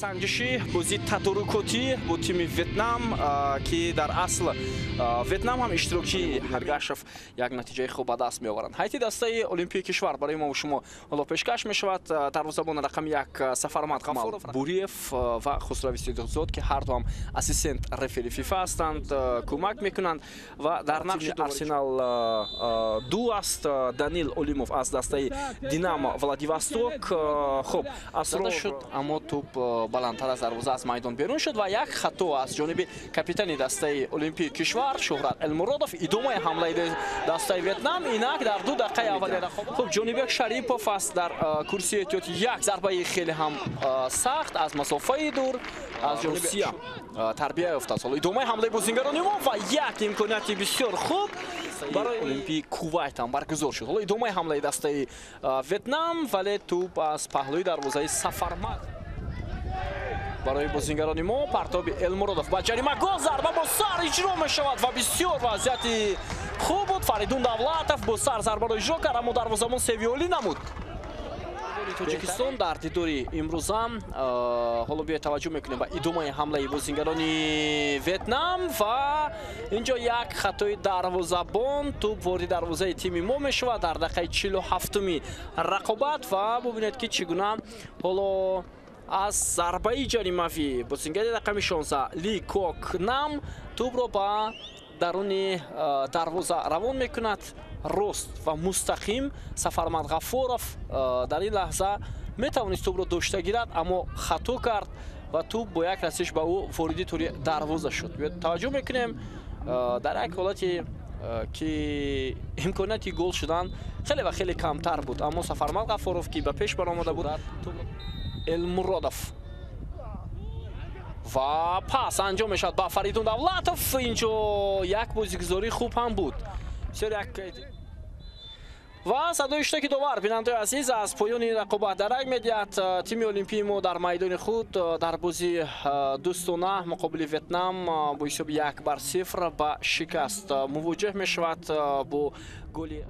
Санҷиши бозии тадорукотӣ бо тими Ветнам, ки дар асл Ветнам ҳам иштирокчии Ҳаргашев як натиҷаи хуб ба даст меоваранд. Ҳайати дастаи Олимпии кишвар барои мо шумо ҳоло пешкаш мешавад. Дарвозабон рақами 1 Сафармад Ғафуров, Буриев ва Хусрави Сидиқзод, ки ҳарду ҳам ассистент рефери ФИФА ҳастанд, кӯмак мекунанд ва дар нақши Арсенал 2 аст Данил Олимов аз дастаи Динамо Владивосток. Хуб, асрода шуд, аммо тӯп баландтар аз дарвоза аз майдон берун шуд ва як хато аз ҷониби капитани дастаи Олимпии кишвар Шуҳрат Элмуродов. Идомаи ҳамлаи дастаи Ветнам инак дар 2 дақиқаи аввали рақобат. Хуб, Ҷонибек Шарипов аст дар курсии эҳтиётӣ. Як зарбаи хеле ҳам сахт аз масофаи дур аз ҷониби Русия тарбия ёфтааст. Ҳоло идомаи ҳамлаи бозингарони мо ва як имконияти бисёр хуб барои Олимпии Кувайт ҳам баргузор шуд. Ҳоло идомаи ҳамлаи дастаи Ветнам, вале тӯп аз паҳлӯи дарвозаи Сафармад барои бозингарони мо. Партоби Элмуродов ба ҷаримагоҳ, зарба бо сар иҷро мешавад ва бисёр вазъияти хуб буд. Фаридун Давлатов бо сар зарбаро иҷро кард, аммо дарвозабон севиолӣ намуд. Тоҷикистон дар дидори имрӯза ҳоло биёед таваҷҷӯҳ мекунем ба идомаи ҳамлаи бозингарони Ветнам ва инҷо як хатои дарвозабон, тӯп вориди дарвозаи тими мо мешавад дар дақиқаи 47-уми рақобат ва бубинед, ки чӣ гуна ҳоло аз зарбаи ҷаримавӣ бозингари рақами 16 Ли Кок Нам тӯбро ба даруни дарвоза равон мекунад. Рост ва мустақим Сафармад Ғафуров дар ин лаҳза метавонист тӯбро дошта гирад, аммо хато кард ва тӯб бо як расиш ба ӯ вориди тӯри дарвоза шуд. Таваҷҷӯҳ мекунем дар як ҳолати ки имконияти гол шудан хеле ва хеле камтар буд, аммо Сафармад Ғафуров, ки ба пеш баромада буд, Элмуродов ва пас анҷом мешавад ба Фаридун Давлатов. Инҷо як бозигузории хуб ҳам буд. Бисёр як ва садои иштироки довар, бинандаои азиз, аз поёни рақобат дарак медиҳад. Тими Олимпии мо дар майдони худ дар бозии дӯстона муқобили Ветнам бо ҳисоби 1-0 ба шикаст мувоҷеҳ мешавад бо голи